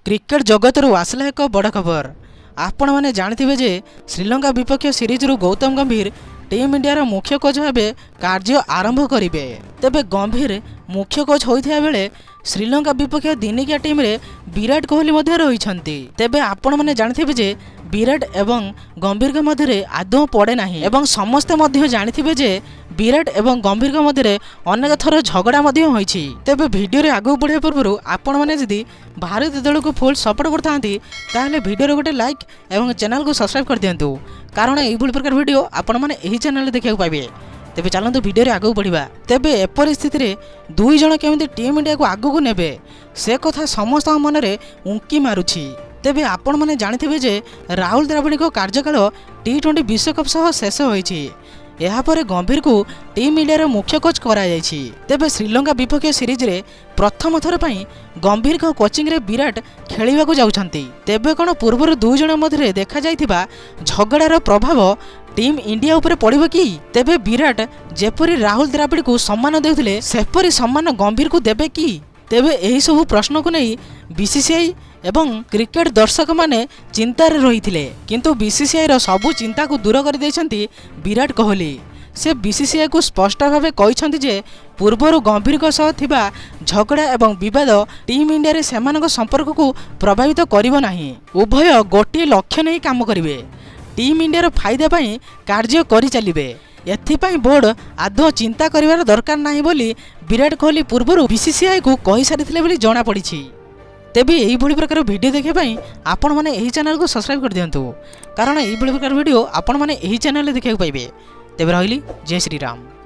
Cricket ଜଗତରୁ ଆସିଲା ଏକ ବଡ଼ ଖବର। ଆପଣମାନେ ଜାଣିଥିବେ ଯେ ଶ୍ରୀଲଙ୍କା ବିପକ୍ଷ ସିରିଜରୁ ଗୌତମ ଗମ୍ଭୀର ଟିମ୍ ଇଣ୍ଡିଆର ମୁଖ୍ୟ କୋଚ୍ ଭାବେ କାର୍ଯ୍ୟ ଆରମ୍ଭ କରିବେ। ତେବେ ଗମ୍ଭୀର ମୁଖ୍ୟ କୋଚ୍ ହୋଇଥିବା ବେଳେ ଶ୍ରୀଲଙ୍କା ବିପକ୍ଷ ଦିନିକିଆ ଟିମ୍ରେ ବିରାଟ କୋହଲି ମଧ୍ୟ ରହିଛନ୍ତି। ତେବେ ଆପଣମାନେ ଜାଣିଥିବେ ଯେ ବିରାଟ ଏବଂ ଗମ୍ଭୀରଙ୍କ ମଧ୍ୟରେ ଆଦୌ ପଡ଼େ ନାହିଁ ଏବଂ ସମସ୍ତେ ମଧ୍ୟ ଜାଣିଥିବେ ଯେ ବିରାଟ ଏବଂ ଗମ୍ଭୀରଙ୍କ ମଧ୍ୟରେ ଅନେକ ଥର ଝଗଡ଼ା ମଧ୍ୟ ହୋଇଛି। ତେବେ ଭିଡ଼ିଓରେ ଆଗକୁ ବଢ଼ିବା ପୂର୍ବରୁ ଆପଣମାନେ ଯଦି ଭାରତୀୟ ଦଳକୁ ଫୁଲ୍ ସପୋର୍ଟ କରିଥାନ୍ତି, ତାହେଲେ ଭିଡ଼ିଓରେ ଗୋଟେ ଲାଇକ୍ ଏବଂ ଚ୍ୟାନେଲକୁ ସବସ୍କ୍ରାଇବ୍ କରିଦିଅନ୍ତୁ, କାରଣ ଏଇଭଳି ପ୍ରକାର ଭିଡ଼ିଓ ଆପଣମାନେ ଏହି ଚ୍ୟାନେଲରେ ଦେଖିବାକୁ ପାଇବେ। ତେବେ ଚାଲନ୍ତୁ ଭିଡ଼ିଓରେ ଆଗକୁ ବଢ଼ିବା। ତେବେ ଏପରି ସ୍ଥିତିରେ ଦୁଇ ଜଣ କେମିତି ଟିମ୍ ଇଣ୍ଡିଆକୁ ଆଗକୁ ନେବେ, ସେ କଥା ସମସ୍ତଙ୍କ ମନରେ ଉଙ୍କି ମାରୁଛି। ତେବେ ଆପଣମାନେ ଜାଣିଥିବେ ଯେ ରାହୁଲ ଦ୍ରାବିଡ଼ଙ୍କ କାର୍ଯ୍ୟକାଳ ଟି20 ବିଶ୍ୱକପ୍ ସହ ଶେଷ ହୋଇଛି। ଏହାପରେ ଗମ୍ଭୀରକୁ ଟିମ୍ ଇଣ୍ଡିଆର ମୁଖ୍ୟ କୋଚ୍ କରାଯାଇଛି। ତେବେ ଶ୍ରୀଲଙ୍କା ବିପକ୍ଷ ସିରିଜରେ ପ୍ରଥମ ଥର ପାଇଁ ଗମ୍ଭୀରଙ୍କ କୋଚିଂରେ ବିରାଟ ଖେଳିବାକୁ ଯାଉଛନ୍ତି। ତେବେ କ'ଣ ପୂର୍ବରୁ ଦୁଇ ଜଣ ମଧ୍ୟରେ ଦେଖାଯାଇଥିବା ଝଗଡ଼ାର ପ୍ରଭାବ ଟିମ୍ ଇଣ୍ଡିଆ ଉପରେ ପଡ଼ିବ କି? ତେବେ ବିରାଟ ଯେପରି ରାହୁଲ ଦ୍ରାବିଡ଼କୁ ସମ୍ମାନ ଦେଉଥିଲେ, ସେପରି ସମ୍ମାନ ଗମ୍ଭୀରକୁ ଦେବେ କି? ତେବେ ଏହିସବୁ ପ୍ରଶ୍ନକୁ ନେଇ ବିସିସିଆଇ ଏବଂ କ୍ରିକେଟ ଦର୍ଶକମାନେ ଚିନ୍ତାରେ ରହିଥିଲେ। କିନ୍ତୁ ବିସିସିଆଇର ସବୁ ଚିନ୍ତାକୁ ଦୂର କରିଦେଇଛନ୍ତି ବିରାଟ କୋହଲି। ସେ ବିସିସିଆଇକୁ ସ୍ପଷ୍ଟ ଭାବେ କହିଛନ୍ତି ଯେ ପୂର୍ବରୁ ଗମ୍ଭୀରଙ୍କ ସହ ଥିବା ଝଗଡ଼ା ଏବଂ ବିବାଦ ଟିମ୍ ଇଣ୍ଡିଆରେ ସେମାନଙ୍କ ସମ୍ପର୍କକୁ ପ୍ରଭାବିତ କରିବ ନାହିଁ। ଉଭୟ ଗୋଟିଏ ଲକ୍ଷ୍ୟ ନେଇ କାମ କରିବେ, ଟିମ୍ ଇଣ୍ଡିଆର ଫାଇଦା ପାଇଁ କାର୍ଯ୍ୟ କରିଚାଲିବେ। ଏଥିପାଇଁ ବୋର୍ଡ ଆଦୌ ଚିନ୍ତା କରିବାର ଦରକାର ନାହିଁ ବୋଲି ବିରାଟ କୋହଲି ପୂର୍ବରୁ ବିସିସିଆଇକୁ କହିସାରିଥିଲେ ବୋଲି ଜଣାପଡ଼ିଛି। ତେବେ ଏଇଭଳି ପ୍ରକାର ଭିଡ଼ିଓ ଦେଖିବା ପାଇଁ ଆପଣମାନେ ଏହି ଚ୍ୟାନେଲକୁ ସବସ୍କ୍ରାଇବ୍ କରିଦିଅନ୍ତୁ, କାରଣ ଏଇଭଳି ପ୍ରକାର ଭିଡ଼ିଓ ଆପଣମାନେ ଏହି ଚ୍ୟାନେଲରେ ଦେଖିବାକୁ ପାଇବେ। ତେବେ ରହିଲି, ଜୟ ଶ୍ରୀରାମ।